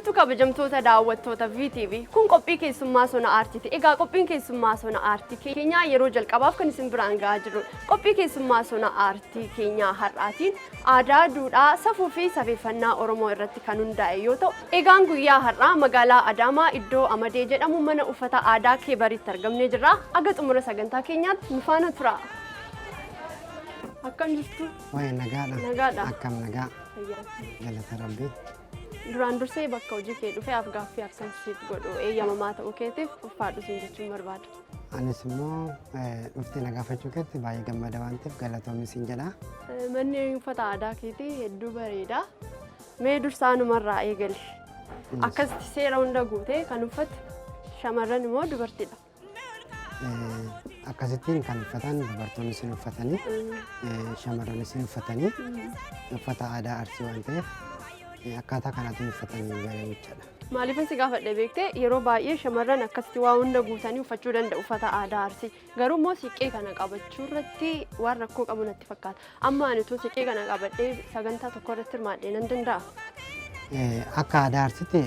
Jirtu kabajamtoota daawwattoota VTV, kun qophii keessummaa sona aartiiti. Egaa qophiin keessummaa sona aartii keenyaa yeroo jalqabaaf kan isin biraan gahaa jirrudha. Qophii keessummaa sona aartii keenyaa har'aatiin aadaa, duudhaa, safuu fi safeeffannaa Oromoo irratti kan hundaa'e yoo ta'u, egaan guyyaa har'aa magaalaa Adaamaa iddoo Amadee jedhamu mana uffata aadaa Keebaritti argamnee jirra. Aga xumura sagantaa keenyaatti nu faana tura. Akkam jirtu? Waa'ee nagaadha. Nagaadha. Akkam nagaa. Fayyaa. Galata Rabbii. Duraan dursee bakka hojii kee dhufee afgaaffii akkan siif godhu eeyyamamaa ta'uu keetiif ulfaadhu siin jechuun barbaada. Anis immoo dhuftee na gaafachuu keetti baay'ee gammada waan ta'eef galatoomi siin jedha. Manni uffata aadaa keetii hedduu bareeda. Mee dursaa numarraa eegali. Akkasitti seera hunda guutee kan uffatu shamarran immoo dubartiidha. Akkasittiin kan uffatan dubartoonni isin uffatanii, shamarran isin uffatanii, uffata aadaa Arsii waan ta'eef akkaataa kanaatiin uffatanii bareedu jechaadha. Maaliifan si gaafadhe beektee? Yeroo baay'ee shamarran akkasitti waa hunda guutanii uffachuu danda'u uffata aadaa Arsii. Garuu immoo siiqqee kana qabachuu irratti waan rakkoo qabu natti fakkaata. Amma ani utuu siiqqee kana qabadhee sagantaa tokko irratti hirmaadhee nan danda'a? Akka aadaa Arsiitti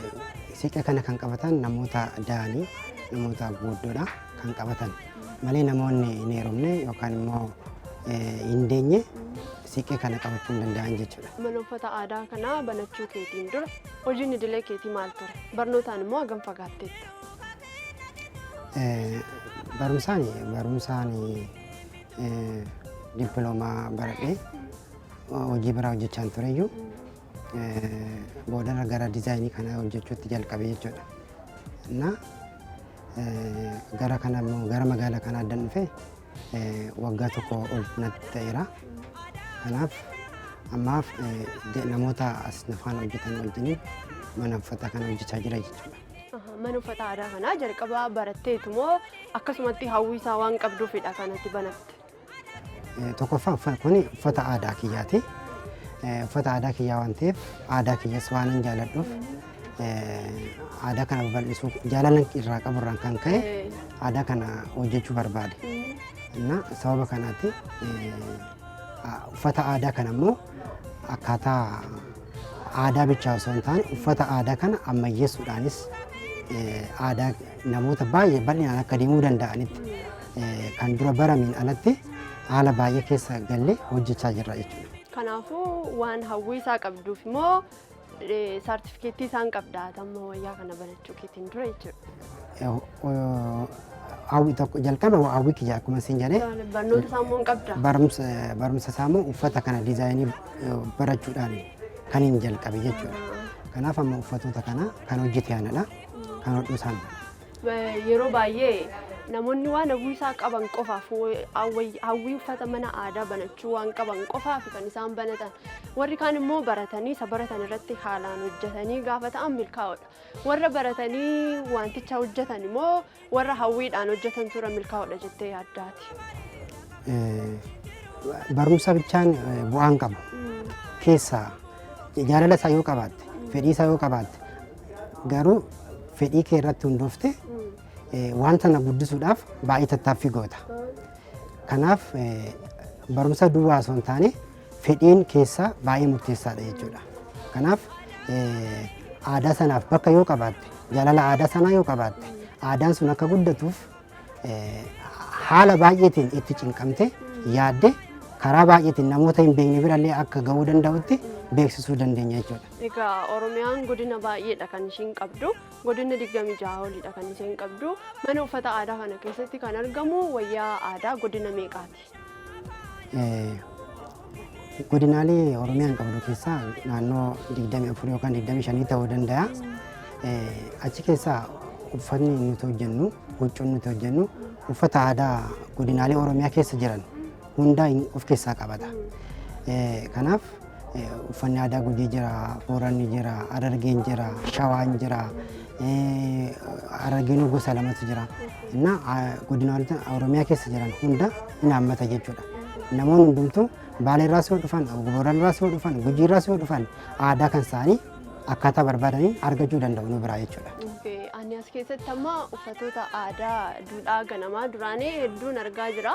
siiqqee kana kan qabatan namoota da'anii, namoota guuddoodha kan qabatan malee namoonni hin heerumne yookaan immoo hin deenye siiqqee kana qabachuu hin danda'an jechuudha. Mana uffata aadaa kanaa banachuu keetiin dura hojiin idilee keetii maal ture? Barnootaan immoo hagam fagaatteetta? Barumsaan dippiloomaa baradhee hojii biraa hojjechaan tureyyuu, boodarra gara diizaayinii kana hojjechuutti jalqabe jechuudha. Na gara kana immoo gara magaalaa kanaa addan dhufe waggaa tokko ol natti ta'eera. Kanaaf ammaaf namoota as na faana hojjetan wajjin mana uffata kana hojjechaa jira jechuudha. Mana uffata aadaa kanaa jalqaba baratteetu moo akkasumatti hawwii isaa waan qabduufidha kanatti banatte? Tokkoffaa, kun uffata aadaa kiyyaati. Uffata aadaa kiyyaa waan ta'eef, aadaa kiyyas waan hin jaaladhuuf, aadaa kana babal'isuu jaalala irraa qaburraan kan ka'e aadaa kana hojjechuu barbaade. Na sababa kanaatti uffata aadaa kana immoo akkaataa aadaa bichaa osoo hin taane, uffata aadaa kana ammayyeessuudhaanis aadaa namoota baay'ee bal'inaan akka deemuu danda'anitti, kan dura baramiin alatti haala baay'ee keessa gallee hojjechaa jirra jechuudha. Kanaafuu waan hawwii isaa qabduuf immoo saartifikeettii isaan qabda amma wayyaa kana banachuu keetiin dura jechuudha. Hawwii tokko jalqaba hawwii kiyya akkuma isin jedhee. Barnoota isaa immoo hin qabda. Barumsa isaa immoo uffata kana diizaayinii barachuudhaan kan hin jalqabe jechuudha. Kanaaf amma uffatoota kana kan hojjete anadha. Kan hodhu isaan. Yeroo baay'ee namoonni waan hawwii isaa qaban qofaaf, hawwii uffata mana aadaa banachuu waan qaban qofaaf kan isaan banatan. Warri kaan immoo baratanii isa baratan irratti haalaan hojjetanii gaafa ta'an milkaa'oodha. Warra baratanii wanticha hojjetan immoo warra hawwiidhaan hojjetan tura milkaa'oodha jettee yaaddaati? Barumsa bichaan bu'aan qabu. Keessaa jaalala isaa yoo qabaatte, fedhii isaa yoo qabaatte, garuu fedhii kee irratti hundoofte wanta na guddisuudhaaf baay'ee tattaaffii goota. Kanaaf barumsa duwwaa osoo hin taane fedhiin keessaa baay'ee murteessaadha jechuudha. Kanaaf aadaa sanaaf bakka yoo qabaatte, jaalala aadaa sanaa yoo qabaatte, aadaan sun akka guddatuuf haala baay'eetiin itti cinqamte yaadde, karaa baay'eetiin namoota hin beekne birallee akka gahuu danda'utti beeksisuu dandeenya jechuudha. Egaa Oromiyaan godina baay'eedha kan ishiin qabdu. Godina 26 oliidha kan isheen qabdu. Mana uffata aadaa kana keessatti kan argamu wayyaa aadaa godina meeqaati? Godinaalee Oromiyaan qabdu keessaa naannoo 24 yookaan 25 ta'uu danda'a. Achi keessaa uffatni nuti hojjennu, huccuun nuti hojjennu uffata aadaa godinaalee Oromiyaa keessa jiran hundaa of keessaa qabata. Kanaaf uffanni aadaa Gujii jira, Booranni jira, Harargeen jira, Shawaan jira, Harargeen gosa lamatu jira. Innaa godinaalee Oromiyaa keessa jiran hunda ni haammata jechuudha. Namoonni hundumtuu Baalee irraas yoo dhufan, Booran irraas yoo dhufan, Gujii irraas yoo dhufan, aadaa kan isaanii akkaataa barbaadaniin argachuu danda'u nu biraa jechuudha. Ani as keessatti amma uffatoota aadaa duudhaa ganamaa duraanii hedduun argaa jira.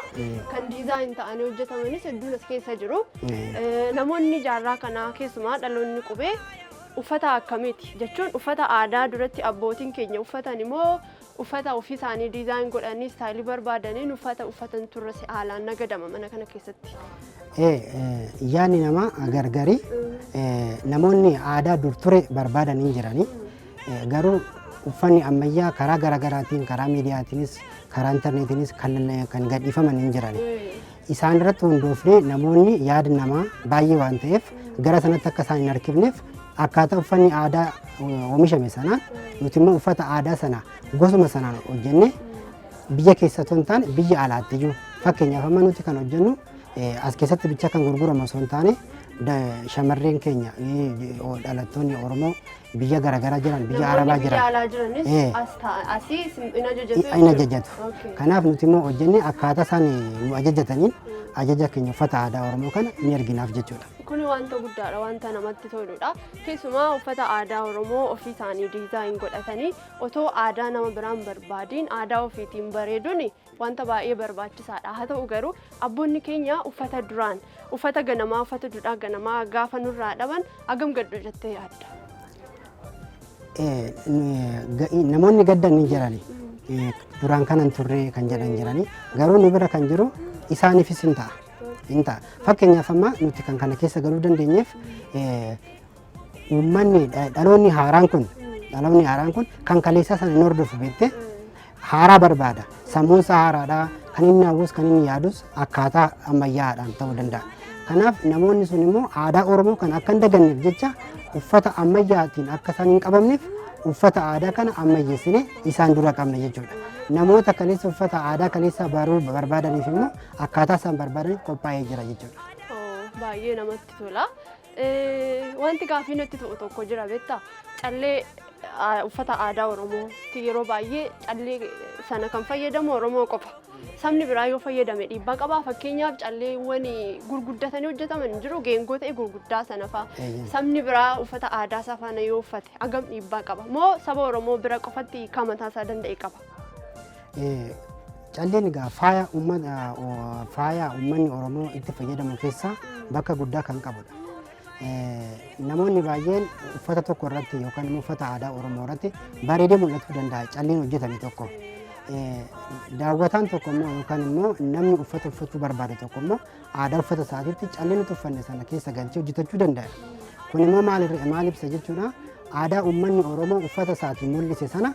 Kan design ta'anii hojjetamanis hedduun as keessa jiru. Namoonni jaarraa kanaa, keessumaa dhaloonni qubee Uffata akkamiiti jechuun, uffata aadaa duratti abbootiin keenya uffatan immoo uffata ofii isaanii design godhanii style barbaadaniin uffata uffatan turre haalaan nagadama mana kana keessatti? Yaadni namaa gargari. Namoonni aadaa dur ture barbaadan hin jirani. Garuu uffanni ammayyaa karaa garaagaraatiin, karaa miidiyaatiinis, karaa intarneetiinis kan gadhiifaman hin jirani. Isaan irratti hundoofnee namoonni yaada namaa baay'ee waan ta'eef gara sanatti akka isaan hin harkifneef, akkaataa uffanni aadaa oomishame sanaan nuti immoo uffata aadaa sana gosuma sanaan hojjennee biyya keessa otoo hin taane biyya alaatti iyyuu, fakkeenyaaf amma nuti kan hojjennu as keessatti bicha kan gurguramu osoo hin taane, shamarreen keenya, dhalattoonni Oromoo biyya garaagaraa jiran, biyya Arabaa Namoonni biyya jiran alaa jiranis asii in ajajatu in jechuudha. Ajajatu. Kanaaf nuti immoo hojjennee akkaataa isaan nu ajajataniin ajaja keenya uffata aadaa Oromoo kana ni erginaaf jechuudha. Kun wanta guddaadha, wanta namatti toludha. Keessumaa uffata aadaa Oromoo ofii isaanii design godhatanii otoo aadaa nama biraan barbaadiin aadaa ofiitiin bareeduun wanta baay'ee barbaachisaadha. Haa ta'u garuu abboonni keenya uffata duraan, uffata ganamaa, uffata duudhaa ganamaa gaafa nurraa dhaban hagam gaddu jettee yaadda? Namoonni gaddan ni jirani. Duraan kanan turre kan jedhan jirani. Garuu nu bira kan jiru isaaniifis hin ta'a. Hin ta'a. Fakkeenyaaf amma nuti kan kana keessa galuu dandeenyeef uummanni dhaloonni haaraan kun kan kaleessaa sana hin hordofu beektee, haaraa barbaada. Sammuun isaa haaraadha. Kan inni hawwus, kan inni yaadus akkaataa ammayyaadhaan ta'uu danda'a. Kanaaf namoonni sun immoo aadaa Oromoo kan akka hin daganneef jecha, uffata ammayyaatiin akka isaan hin qabamneef, uffata aadaa kana ammayyeessine isaan dura qabna jechuudha. Namoota kaleessa uffata aadaa kaleessaa baruu barbaadaniif immoo akkaataa isaan barbaadaniif qophaa'ee jira jechuudha. Oh, baay'ee namatti tola. Wanti gaaffii natti ta'u tokko jira, beektaa? Callee uffata aadaa Oromootti yeroo baay'ee callee sana kan fayyadamu Oromoo qofa. Sabni biraa yoo fayyadame dhiibbaa qabaa? Fakkeenyaaf calleewwan gurguddatanii hojjetaman jiru, geengoo ta'e gurguddaa sana fa'a. Sabni biraa uffata aadaa isaa faana yoo uffate hagam dhiibbaa qaba? Moo saba Oromoo bira qofatti hiikaa mataa isaa danda'e qaba? Calleen egaa faaya uummanni Oromoo itti fayyadamu keessaa bakka guddaa kan qabudha. Namoonni baay'een uffata tokko irratti yookaan immoo uffata aadaa Oromoo irratti bareedee mul'achuu danda'a calleen hojjetame tokko. Daawwataan tokko immoo yookaan immoo namni uffata uffachuu barbaade tokko immoo aadaa uffata isaatiitti callee nuti uffanne sana keessa galchee hojjetachuu danda'a. Kun immoo maal ibsa jechuudha? Aadaa uummanni Oromoo uffata isaatiin mul'ise sana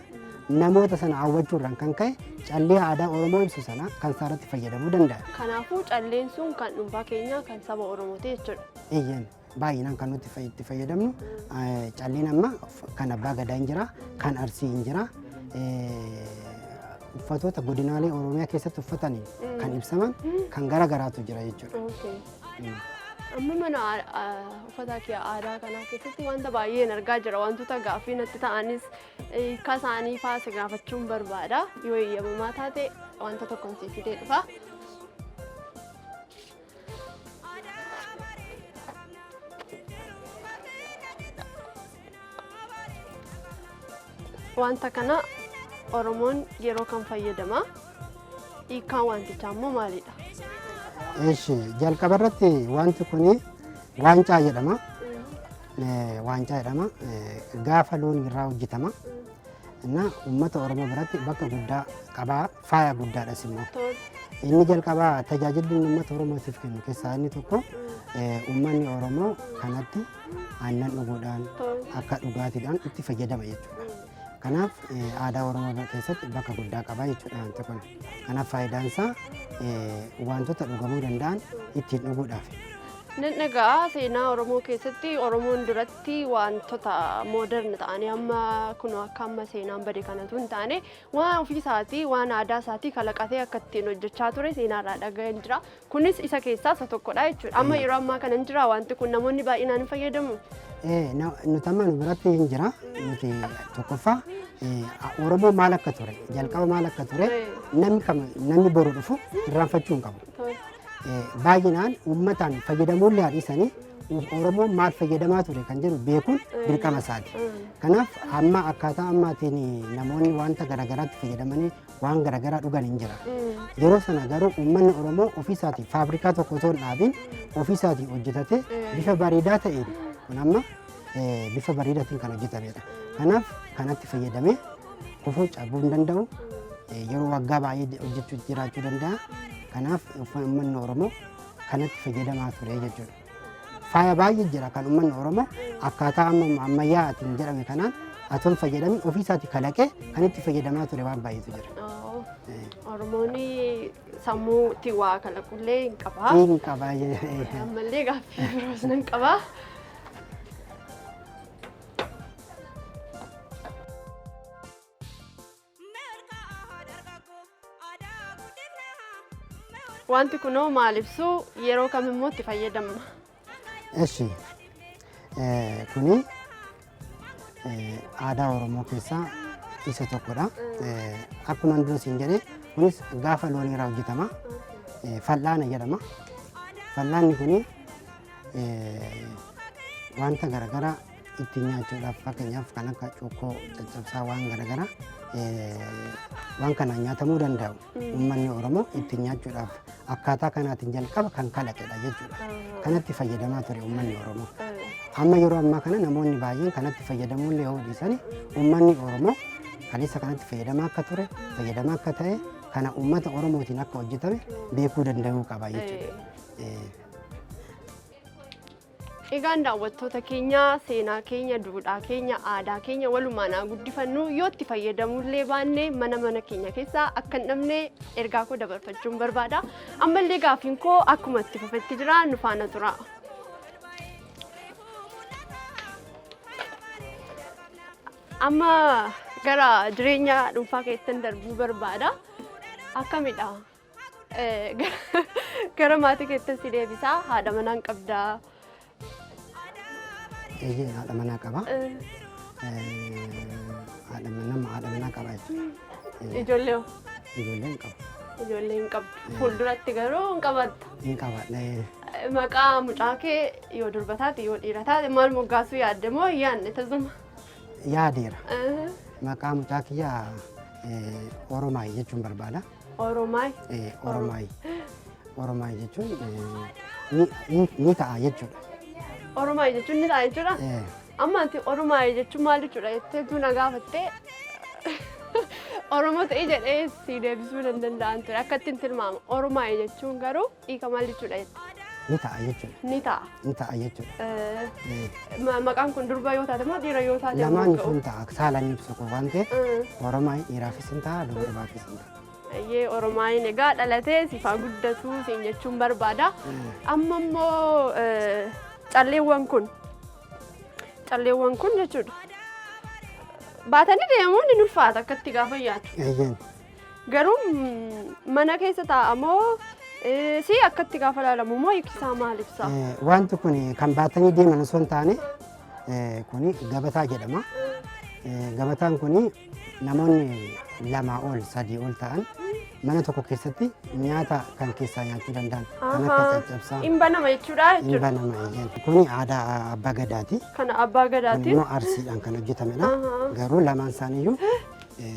namoota sana hawwachuurraan kan ka'e callee aadaa Oromoo ibsu sana kan isaa irratti fayyadamuu danda'a. Kanaafuu calleen sun kan dhuunfaa keenyaa, kan saba Oromooti jechuudha. Eeyyeen, baay'inaan kan nuti itti fayyadamnu calleen amma kan abbaa gadaa hin jira, kan Arsii hin jira. Uffatoota godinaalee Oromiyaa keessatti uffataniin kan ibsaman kan gara garaatu jira jechuudha. Amma mana uffata kee aadaa kanaa keessatti wanta baay'een argaa jira. Wantoota gaaffii natti ta'anis hiika isaanii fa'aa si gaafachuun barbaada. Yoo eeyyamamaa taate wanta tokko si fidee dhufa. Wanta kana Oromoon yeroo kam fayyadama? Hiikkaan wantichaa immoo maalidha? Eeshi, jalqaba irratti wanti kuni waancaa jedhama. Waancaa jedhama. Gaafa loon irraa hojjetama. Na uummata Oromoo biratti bakka guddaa qabaa, faaya guddaadhas immoo. Inni jalqabaa tajaajilli inni uummata Oromootiif kennu keessaa inni tokko, uummanni Oromoo kanatti aannan dhuguudhaan akka dhugaatiidhaan itti fayyadama jechuudha. Kanaaf aadaa Oromoo keessatti bakka guddaa qaba jechuudha wanti kun. Kanaaf faayidaan isaa wantoota dhugamuu danda'an ittiin dhuguudhaaf. Nan dhagaa, seenaa Oromoo keessatti Oromoon duratti wantoota modern ta'anii amma kun akka amma seenaan bade kanatu hin taane, waan ofii isaatii, waan aadaa isaatii kalaqatee akka ittiin hojjechaa ture seenaarraa dhaga'een jira. Kunis isa keessaa isa tokkodha jechuudha. Amma yeroo ammaa kana hin jira wanti kun, namoonni baay'inaan hin fayyadamu? Nuti amma nu biratti hin jira. Nuti tokkoffaa Oromoo maal akka ture, jalqaba maal akka ture, namni kam namni boru dhufu irraanfachuu hin qabu. Baay'inaan uummataan fayyadamuullee haa dhiisanii, Oromoon maal fayyadamaa ture kan jedhu beekuun dirqama isaati. Kanaaf amma akkaataa ammaatiin namoonni wanta garaagaraatti fayyadamanii waan garaagaraa dhugan hin jira. Yeroo sana garuu uummanni Oromoo ofii isaatii faabrikaa tokko osoo hin dhaabin ofii isaatii hojjetatee bifa bareedaa ta'een kun amma Bifa bareedaatiin kan hojjetamedha. Kanaaf kanatti fayyadamee kufuu cabuu hin danda'u. Yeroo waggaa baay'ee hojjechuu jiraachuu danda'a. Kanaaf uummanni Oromoo kanatti fayyadamaa ture jechuudha. Faaya baay'ee jira kan uummanni Oromoo akkaataa amma ammayyaatiin jedhame kanaan atoo hin fayyadamin ofii isaatii kalaqee kan itti fayyadamaa ture waan baay'eetu jira. Oromoon sammuu itti waa kalaqullee hin qaba. Hin qaba. Ammallee gaaffii biroos nan qaba. Wanti kunoo maal ibsu, yeroo kam immoo itti fayyadamna? Eshi, kuni aadaa Oromoo keessaa isa tokkodha. Akkuma dura siin jedhe, kunis gaafa loonii irraa hojjetama. Fal'aana jedhama. Fal'aanni kuni wanta garaagaraa ittiin nyaachuudhaaf, fakkeenyaaf kan akka cuukkoo, caccabsaa, waan garaagaraa waan kanaan nyaatamuu danda'u uummanni Oromoo ittiin nyaachuudhaaf akkaataa kanaatiin jalqaba kan kalaqedha jechuudha. Kanatti fayyadamaa ture uummanni Oromoo. Amma yeroo ammaa kana namoonni baay'een kanatti fayyadamuu illee yoo dhiisani, uummanni Oromoo kaleessa kanatti fayyadamaa akka ture, fayyadamaa akka ta'e, kana uummata Oromootiin akka hojjetame beekuu danda'uu qaba jechuudha. Egaan daawwattoota keenya, seenaa keenya, duudhaa keenya, aadaa keenya walumaan haa guddifannu. Yoo itti fayyadamullee baanne mana mana keenya keessaa akka hin dhabne ergaa koo dabarfachuun barbaada. Ammallee gaaffiin koo akkuma itti fufetti jira, nu faana tura. Amma gara jireenya dhuunfaa keessan darbuu barbaada. Akkamidha? Gara maatii keettan si deebisaa, haadha manaan qabdaa? Eeyyee, haadha manaa qaba. Haadha manaa, haadha manaa qaba jechuudha. Ijoollee hoo? Ijoollee hin qabu. Ijoollee hin qabdu. Fuulduratti garuu hin qabatta. Hin qabadha. Maqaa mucaa kee yoo durba taate, yoo dhiira taate maal moggaasuu yaadde moo hin yaadne tasuma? Yaadeera. Maqaa mucaa kiyyaa Oromaay jechuun barbaada. Oromaay. Oromaay. Oromaay jechuun ni ta'a jechuudha. Oromaay jechuun ni ta'a jechuudha. Amma ati Oromaay jechuun maal jechuudha jetteetu na gaafattee, Oromoo ta'ee jedhee si deebisuu nan danda'an ture. Akka ittiin tilmaama. Oromaay jechuun garuu hiika maal jechuudha jette? Ni ta'a jechuudha. Ni ta'a. Ni ta'a jechuudha. Maqaan kun durba yoo taate moo dhiira yoo taate? Lamaan mogga'u? ifuu ta'a. Saalaan ibsu kun waan ta'eef Oromaay dhiiraafis hin ta'a, dubarbaafis hin ta'a. Ayyee, Oromaayin egaa dhalatee sifaa guddatu siin jechuun barbaada. Amma immoo calleewwan kun jechuudha. Baatanii deemuun ni ulfaata akkatti gaafa yaadu. Garuu mana keessa taa'amoo si akkatti gaafa ilaalamu immoo hiikisaa maal ibsa? Wanti kun kan baatanii deeman osoo hin taane, kuni gabataa jedhama. Gabataan kun namoonni lamaa ol, sadii ol ta'an mana tokko keessatti nyaata kan keessaa nyaachuu danda'an kan akka caccabsaa. Hin banama jechuudha Hin jechuudha. banama, eeyyeen. Kuni aadaa abbaa gadaati. Kana abbaa Kun gadaatiin. immoo arsiidhaan kan hojjetamedha. Garuu lamaan isaaniiyyuu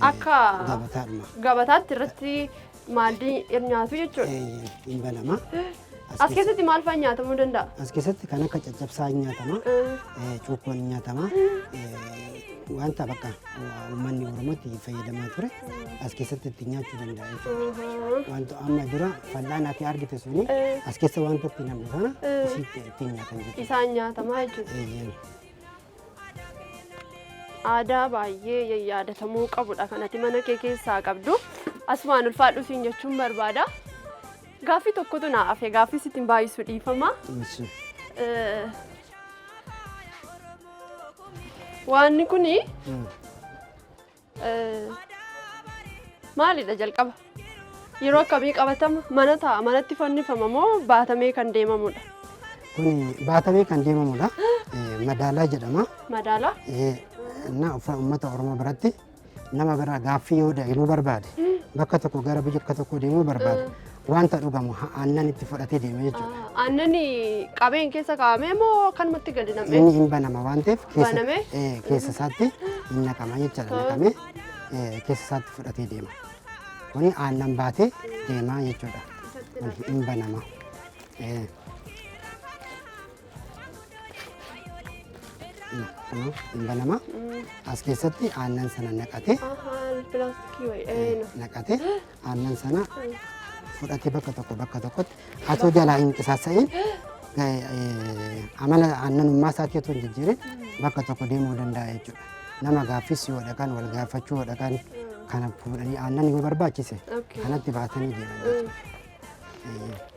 Akka gabataadhuma. gabataatti irratti maaddii nyaatu jechuudha. Eeyyeen, hin banama. As keessatti maal fa'aa nyaatamuu danda'a? As keessatti kan akka caccabsaa hin nyaatama. Cuukkoon hin nyaatama. Wanta bakka uummanni Oromootti fayyadamaa ture as keessatti itti nyaachuu danda'a jechuudha. Wanta amma dura fal'aan ati argite suni as keessa wanta itti namni sana isitti ittiin nyaatan jechuudha. Isaan nyaatamaa jechuudha. Eeyyeen. Aadaa baay'ee yaadatamuu qabudha kanatti mana kee keessaa qabdu. Asumaan ulfaadhu siin jechuun barbaada. Gaaffii tokkotu naa hafe, gaaffii sitti hin baay'isu, dhiifama. Ishi. Waanni kuni maalidha jalqaba? Yeroo akkamii qabatama? Mana taa'a, manatti fannifama moo baatamee kan deemamudha? Kuni baatamee kan deemamudha. Madaalaa jedhama. Madaalaa? Na uummata Oromoo biratti nama bira gaaffii yoo deemuu barbaade, bakka tokko gara biyya tokko deemuu barbaade, wanta dhugamu aannan itti fudhatee deema jechuudha. Aannan qabeen keessa kaa'amee moo kanumatti gadi nam'ee? Inni hin banama waan ta'eef Banamee? Keessa isaatti hin naqama jechuudha. Naqamee keessa isaatti fudhatee deema. Kuni aannan baatee deema jechuudha. Kun hin banama. Kunoo hin banama. As keessatti aannan sana naqatee Ahaa, pilaastikii wayii. naqatee aannan sana fudhatee bakka tokko bakka tokkotti atoo jalaa hin qisaasa'in, amala aannanummaa isaatii otoo hin jijjiirin bakka tokko deemuu danda'a jechuudha. Nama gaaffis yoo dhaqan, wal gaafachuu yoo dhaqan, kana fuudhanii aannan yoo barbaachise kanatti baatanii deeman jechuudha.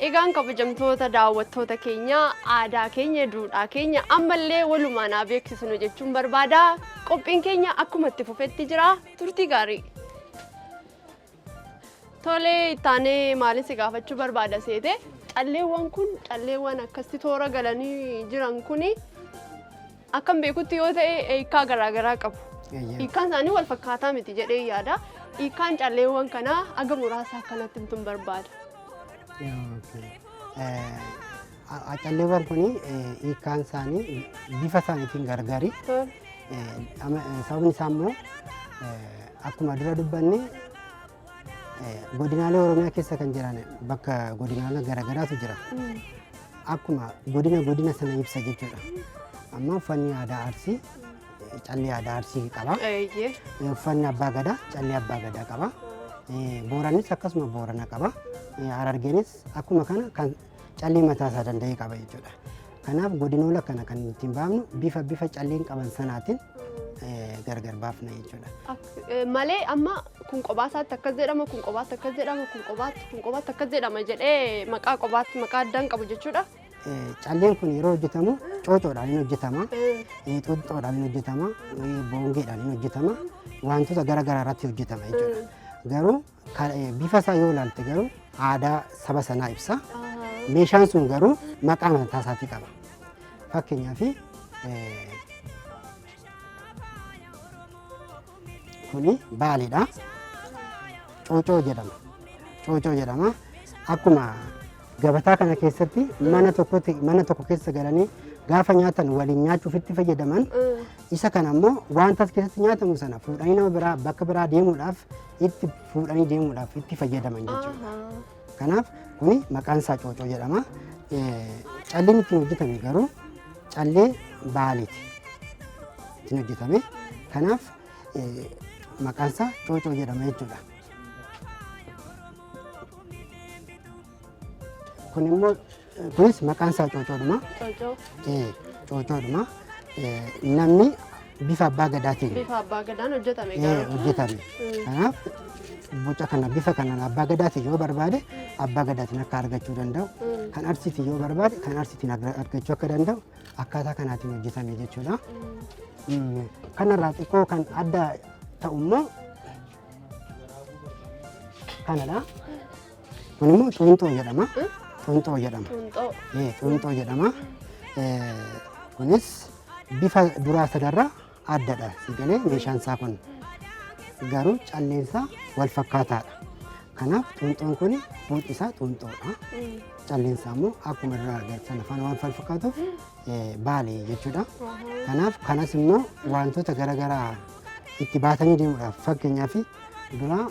Egaan kabajamtoota daawwattoota keenya, aadaa keenya, duudhaa keenya ammallee walumaan haa beeksisnu jechuun barbaada. Qophiin keenya akkuma itti fufetti jira. Turtii gaarii. Tolee, ittaanee maalin si gaafachuu barbaada seete, calleewwan kun, calleewwan akkasitti toora galanii jiran kuni, akkam beekutti yoo ta'e, hiikkaa garaagaraa qabu. Hiikkaan isaanii wal fakkaataa miti jedhee yaada. Hiikkaan calleewwan kanaa aga muraasa akkanatti himtuun barbaada. Calleewwan kun hiikkaan isaanii bifa isaaniitiin gargari. Sababni isaa immoo, akkuma dura dubbanne, godinaalee Oromiyaa keessa kan jiran bakka godinaalee garaagaraatu jira. Akkuma godina godina sana ibsa jechuudha. Amma uffanni aadaa Arsii callee aadaa Arsii qaba. Uffanni Abbaa Gadaa callee Abbaa Gadaa qaba. Booranis akkasuma Boorana qaba. Harargeenis akkuma kana kan callee mataa isaa danda'e qaba jechuudha. Kanaaf godinoota kana kan ittiin baafnu bifa bifa calleen qaban sanaatiin gargar baafna jechuudha. Malee amma kun kophaa isaatti akkas jedhama, kun kophaatti akkas jedhama, kun kophaatti akkas jedhama jedhee maqaa kophaatti maqaa addaan qabu jechuudha. Calleen kun yeroo hojjetamu coocoodhaan hin hojjetama, xuuxxoodhaan hin hojjetama, boongeedhaan hin hojjetama, wantoota gara garaa irratti hojjetama jechuudha. Garuu bifa isaa yoo ilaalte garuu aadaa saba sanaa ibsa. Meeshaan sun garuu maqaa mataa isaatii qaba. Fakkeenyaaf, kuni Baaleedha. Coocoo jedhama. Coocoo jedhama. Akkuma gabataa kana keessatti mana tokkotti, mana tokko keessa galanii gaafa nyaatan waliin nyaachuuf itti fayyadaman, isa kana immoo wanta as keessatti nyaatamu sana fuudhanii nama biraa bakka biraa deemuudhaaf, itti fuudhanii deemuudhaaf itti fayyadaman jechuudha. Kanaaf kuni maqaan isaa coocoo jedhama. Calleen ittiin hojjetame garuu callee Baaleeti ittiin hojjetame. Kanaaf maqaan isaa coocoo jedhama jechuudha. Kun immoo, kunis maqaan isaa coocoodhuma. Coocoo. Coocoodhuma. Namni bifa Abbaa Gadaatiin Bifa Abbaa Gadaan hojjetame garuu. Hojjetame. Kanaaf boca kana, bifa kanaan Abbaa Gadaatiin yoo barbaade Abbaa Gadaatiin akka argachuu danda'u, kan Arsiitiin yoo barbaade kan Arsiitiin argachuu akka danda'u akkaataa kanaatiin hojjetame jechuudha. Kanarraa xiqqoo kan adda ta'u immoo kanadha. Kun immoo xuunxoo jedhama. Xuunxoo jedhama. Xuunxoo. Xuunxoo jedhama. Kunis bifa duraa sadarraa addadha. Si galee, meeshaan isaa kun garuu calleensaa wal fakkaataadha. Kanaaf xuunxoon kun boci isaa xuunxoodha. Calleensaa immoo akkuma duraa argattan afaan waan wal fakkaatuuf Baalee jechuudha. Kanaaf kanas immoo wantoota garaagaraa itti baatanii deemuudhaaf, fakkeenyaaf duraa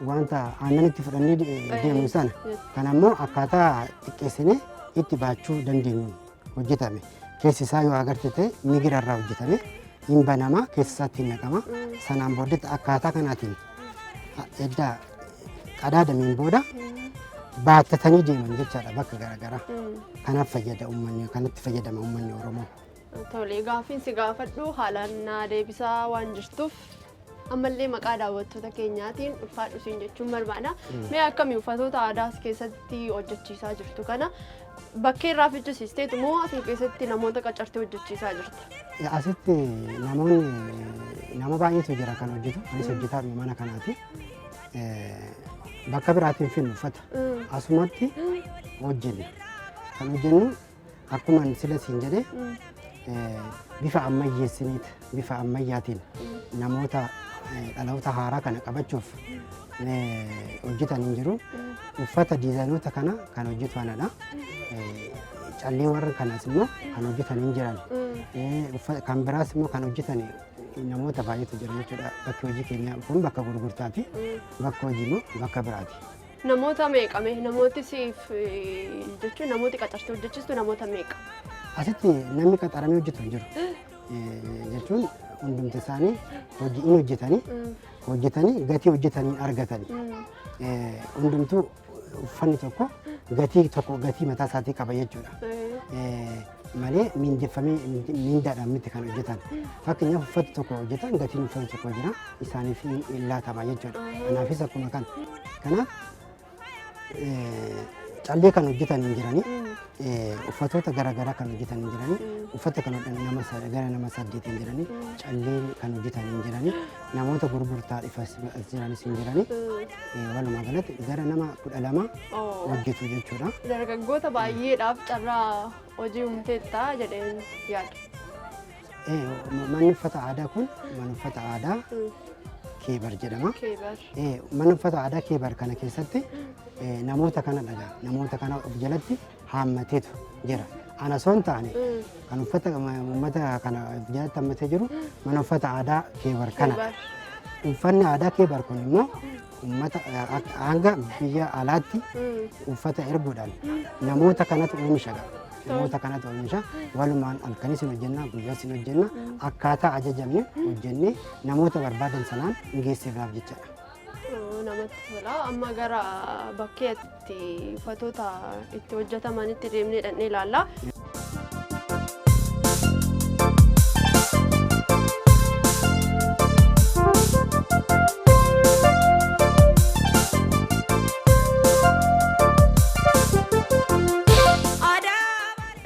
wanta aannan itti fudhannee deemnu sana, kan ammoo akkaataa xiqqeessinee itti baachuu dandeenyu hojjetame. Keessi isaa yoo agarte ta'e migira irraa hojjetame, hin banama, keessa isaatti hin naqama. Sanaan booddetti akkaataa kanaatiin edda qadaadameen booda baattatanii deeman jechaadha bakka garaagaraa. Kanaaf fayyada uummanni, kanatti fayyadama uummanni Oromoo. Tole, gaaffiin si gaafadhu haalaan naa deebisaa waan jirtuuf ammallee maqaa daawwattoota keenyaatiin ulfaadhu siin jechuun barbaada. Mee akkamii uffatoota aadaa as keessatti hojjechiisaa jirtu kana bakkee irraa fichisiisteetu moo asuma keessatti namoota qacartee hojjechiisaa jirta? Asitti namoonni, nama baay'eetu jira kan hojjetu. Anis hojjetaa mana kanaati. Bakka biraatiin finnu uffata. Asumatti hojjenna. Kan hojjennu akkuma sila siin jedhe bifa ammayyeessiniiti. Bifa ammayyaatiin namoota dhaloota haaraa kana qabachuuf hojjetan hin jiru. Uffata diizaayinoota kana kan hojjetu anadha. Callee warra kanas immoo kan hojjetan hin jiran. Kan biraas immoo kan hojjetan namoota baay'eetu jira jechuudha. Bakki hojii keenya kun bakka gurgurtaati. Bakka hojii immoo bakka biraati. Namoota meeqame namooti siif jechuun namooti qacartee hojjechiistu namoota meeqa? Asitti namni qaxaramee hojjetu hin jiru. Jechuun hundumti isaanii hojii hin hojjetanii, hojjetanii gatii hojjetanii argatanii. Hundumtuu uffanni tokko gatii tokko, gatii mataa isaatii qaba jechuudha. Malee miindeffamee miindaadhaan miti kan hojjetan. Fakkeenyaaf, uffata tokko hojjetan, gatiin uffata tokko jira, isaaniif hin laatama jechuudha. Kanaafis akkuma kana. Kanaaf callee kan hojjetan hin jiranii, uffatoota garaagaraa kan hojjetan hin jiranii, uffata kan hodhan nama gara nama 8 hin jiranii, callee kan hojjetan hin jiranii, namoota gurgurtaadhaaf as jiranis hin jiranii. Walumaa galatti gara nama 12 hojjetu jechuudha. Dargaggoota baay'eedhaaf carraa hojii uumteetta jedheen yaada. Manni uffata aadaa kun mana uffata aadaa Keebar jedhama. Keebar. Mana uffata aadaa Keebar kana keessatti namoota kana dhagaa namoota kana of jalatti haammateetu jira. Ana osoo hin taane, kan uffata uummata kana of jalatti hammatee jiru mana uffata aadaa Keebar kana. Keebar. Uffanni aadaa Keebar kun immoo uummata hanga biyya alaatti uffata erguudhaan namoota kanatu oomisha ga'a. Namoota kanatu oomisha. Walumaan halkanis hin hojjenna, guyyaas hin hojjenna. Akkaataa ajajamne hojjennee namoota barbaadan sanaan hin geessifnaaf jechaadha. Oo, namatti tola. Amma gara bakkee itti uffatoota itti hojjetamanitti deemnee dhaqnee ilaalla.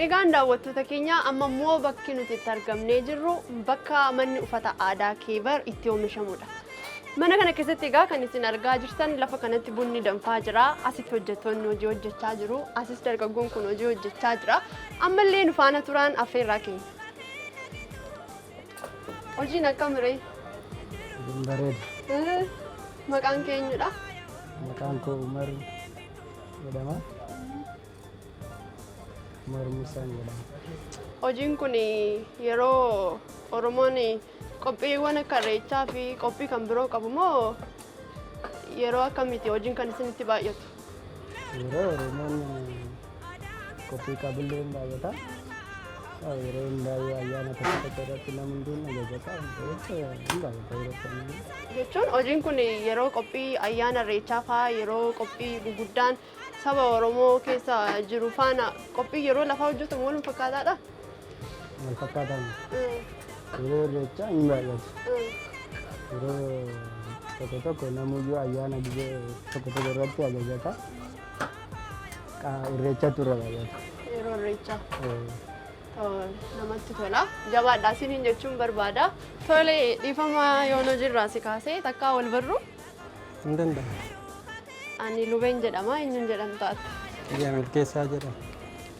Egaan daawwattoota keenya, amma immoo bakki nuti itti argamnee jirru bakka manni uffata aadaa Keebar itti oomishamudha. Mana kana keessatti egaa kan isin argaa jirtan, lafa kanatti bunni danfaa jira. Asitti hojjettoonni hojii hojjechaa jiru. Asis dargaggoon kun hojii hojjechaa jira. Ammallee nu faana turaan affeerraa keenya. Hojiin akkam ree? Bareeda. Maqaan keenyudha? Maqaan koo Umar jedhama. Umar Musaan jedhama. Hojiin kun yeroo Oromoon qophiiwwan akka irreechaa fi qophii kan biroo qabu moo yeroo akkamiiti hojiin kan isinitti baay'atu? Yeroo Oromoon qophii qabullee hin baay'ata. Yeroo hundaa'uu ayyaana tokko tokko irratti namni hunduun ajajata. Hin baay'ata yeroo kamiyyuu. Jechuun hojiin kun yeroo qophii ayyaana irreechaa fa'aa, yeroo qophii guguddaan saba Oromoo keessa jiru faana qophii yeroo lafaa hojjetamu waluma fakkaataadha? Wal fakkaataan yeroo irreechaa hin baay'atu. Yeroo tokko tokko namuyyuu ayyaana gizee tokko tokko irratti ajajata. Irreechatu irra baay'ata. Yeroo irreechaa. Tole, namatti tola. Jabaadhaa isiniin jechuun barbaada. Tole, dhiifama yoon hojiirraa si kaasee, takkaa wal barru. Hin danda'amu. Ani Lubeen jedhama. Eenyuun jedhamtaati? Biyya Milkeessaa jedhama.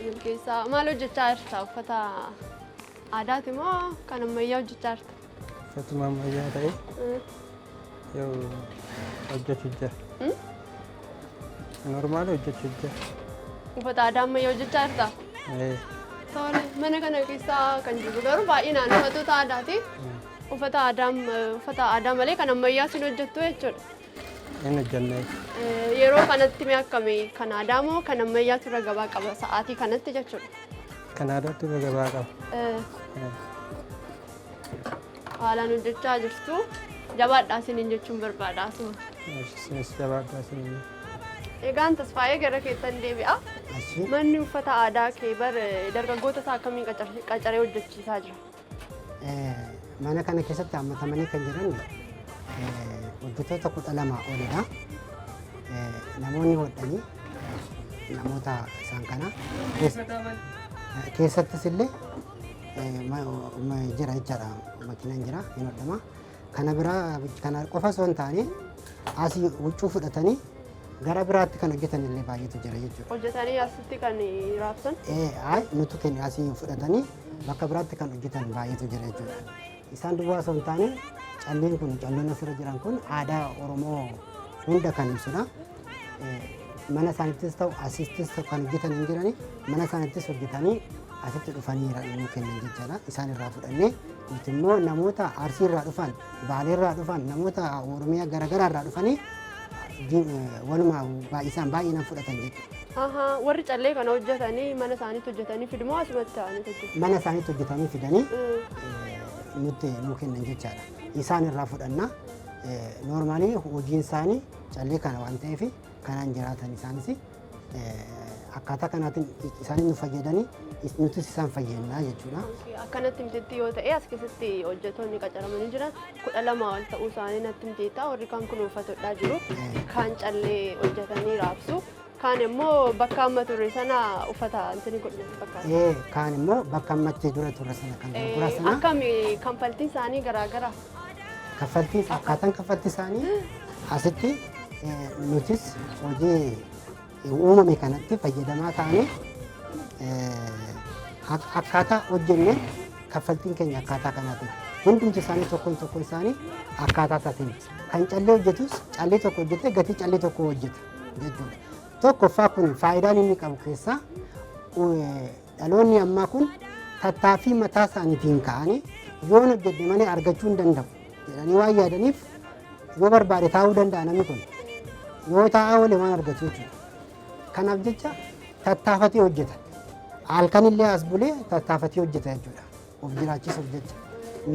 Milkeessaa, maal hojjechaa jirta? Uffata aadaati moo kan ammayyaa hojjechaa jirta? Uffatuma ammayyaa ta'e yoo hojjechuu jira. Normal hojjechuu jira. Uffata aadaa ammayyaa hojjechaa jirta? Ee. Tole, mana kana keessa kan jiru garuu baay'inaan uffatoota aadaati. Uffata aadaa malee kan ammayyaa sin hojjettu jechuudha. Hin hojjennee. Yeroo kanatti mee akkamii, kan aadaa moo kan ammayyaatu irra gabaa qaba sa'aatii kanatti jechuudha? Kan aadaatti irra gabaa qaba. Haalaan hojjechaa jirtu. Jabaadhaa isiniin jechuun barbaada asuma. Isinis jabaadhaa isiniin. Egaan Tasfaayee, gara keettan deebi'a. Achi. Manni uffata aadaa Keebar dargaggoota isaa akkamiin qacaree hojjechiisaa jira? Mana kana keessatti hammatamanii kan jiran hojjettoota 12 olidha. Namoonni hodhanii namoota isaan kana keessattis illee jira jechaadha. Makiinaan jira, hin hodhama. Kana biraa, kana qofa osoo hin taane, asii huccuu fudhatanii gara biraatti kan hojjetan illee baay'eetu jira jechuudha. Hojjetanii asitti kan raabsan. Ay, nutu kenna, asii fudhatanii bakka biraatti kan hojjetan baay'eetu jira jechuudha. Isaan duwwaa osoo hin taane, calleen kun, calloon asirra jiran kun aadaa Oromoo hunda kan ibsudha. Mana isaaniittis ta'u asittis ta'u kan hojjetan hin jirani, mana isaaniittis hojjetanii asitti dhufanii nuu kennan jechaadha. Isaan irraa fudhannee nuti immoo namoota Arsii irraa dhufan, Baalee irraa dhufan, namoota Oromiyaa garaagaraa irraa dhufanii Walumaa isaan baay'inaan fudhatan jechuudha. Ahaa, warri callee kana hojjetanii mana isaaniitti hojjetanii fidumoo asumatti ta'anii hojjetu? Mana isaaniitti hojjetanii fidanii nutti nuu kennan jechaadha. Isaan irraa fudhanna. Normally hojiin isaanii callee kana waan ta'eef kanaan jiraatan isaanis akkaataa kanaatiin isaanis nu fayyadanii nutis isaan fayyadnaa jechuudha. Akkanatti himtetti yoo ta'e as keessatti hojjettoonni qacaramanii jiran 12 ol ta'uu isaanii natti himteetta. Warri kaan kunuunfatodhaa jiru. Kaan callee hojjetanii raabsu. Kaan immoo bakka amma turre sana uffata intini godhu natti fakkaata. Kaan immoo bakka ammatti dura turre sana kan gurguraa sana. Akkami kanfaltiin isaanii garaagara? Kaffaltiin, akkaataan kaffaltii isaanii asitti nutis hojii uumame kanatti fayyadamaa ta'anii akkaataa hojjennee kaffaltiin keenya akkaataa kanaatiin hundumti isaanii tokkoon tokkoon isaanii akkaataa isaatiin kan callee hojjetus callee tokko hojjetee gatii callee tokko hojjeta jechuudha. Tokkoffaa kun faayidaan inni qabu keessaa dhaloonni ammaa kun tattaaffii mataa isaaniitiin ka'anii yoon hojjedhe malee argachuu hin danda'u jedhanii waan yaadaniif yoo barbaade taa'uu danda'a namni kun yoo taa'aa oole waan argatu jechuudha. Kanaaf jecha tattaafatee hojjeta. Halkan illee as bulee tattaafatee hojjeta jechuudha. Of jiraachisuuf jecha.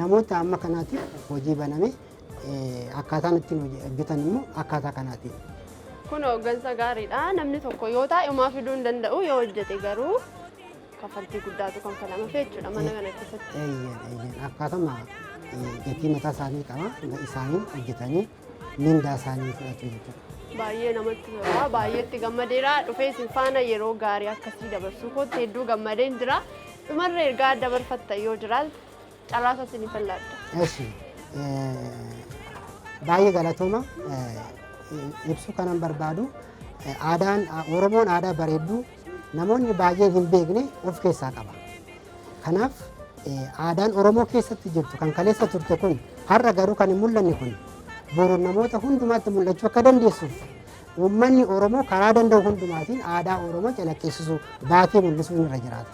Namoota amma kanaatiif hojii baname akkaataan ittiin hojjetan immoo akkaataa kanaatiin. Kun hooggansa gaariidha. Namni tokko yoo taa'e homaa fiduu hin danda'u, yoo hojjete garuu kaffaltii guddaatu kanfalamaaf jechuudha mana kana keessatti. Eeyyeen, eeyyeen, akkaatuma gatii mataa isaanii qaba. Isaaniin hojjetanii mindaa isaanii fudhatu jechuudha. Baay'ee namatti tola. Baay'ee itti gammadeera. Dhufee isin faana yeroo gaarii akkasii dabarsuu kootti hedduu gammadeen jira. Dhumarra ergaa dabarfattan yoo jiraate carraasa isinif laadha. Eshi, baay'ee galatooma. Ibsuu kanan barbaadu aadaan Oromoon aadaa bareedduu namoonni baay'een hin beekne of keessaa qaba. Kanaaf aadaan Oromoo keessatti jirtu kan kaleessa turte kun har'a garuu kan hin mul'anne kun boru namoota hundumaatti mul'achuu akka dandeessuuf uummanni Oromoo karaa danda'u hundumaatiin aadaa Oromoo calaqqisiisuu baatee mul'isuun irra jiraata.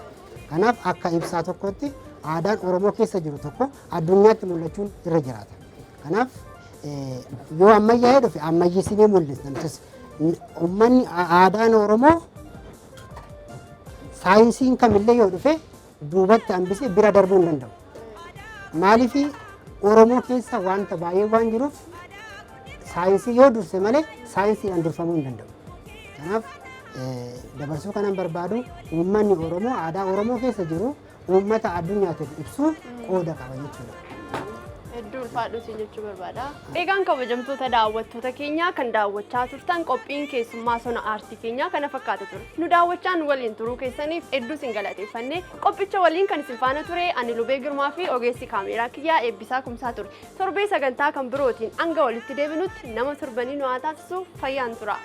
Kanaaf akka ibsaa tokkotti aadaan Oromoo keessa jiru tokko addunyaatti mul'achuun irra jiraata. Kanaaf yoo ammayyaa'ee dhufe ammayyeessinee mul'isna. Nutis uummanni aadaan Oromoo saayinsiin kamillee yoo dhufe duubatti hambisee bira darbuu hin danda'u. Maaliif Oromoo keessa wanta baay'ee waan jiruuf saayinsii yoo durse malee saayinsiidhaan durfamuu hin danda'u. Kanaaf dabarsuu kanan barbaadu uummanni Oromoo aadaa Oromoo keessa jiru uummata addunyaatiif ibsuu qooda qaba jechuudha. Hedduu ulfaadhu siin jechuu barbaada. Eegaan kabajamtoota daawwattoota keenyaa, kan daawwachaa turtan qophiin keessummaa sona aartii keenyaa kana fakkaata ture. Nu daawwachaan waliin turuu keessaniif hedduu isin galateeffanne. Qophicha waliin kan isin faana ture ani Lubee Girmaa fi ogeessi kaameeraa kiyyaa Eebbisaa Kumsaa ture. Torbee sagantaa kan birootiin hanga walitti deebinutti nama torbanii nu haa taasisu, fayyaan tura.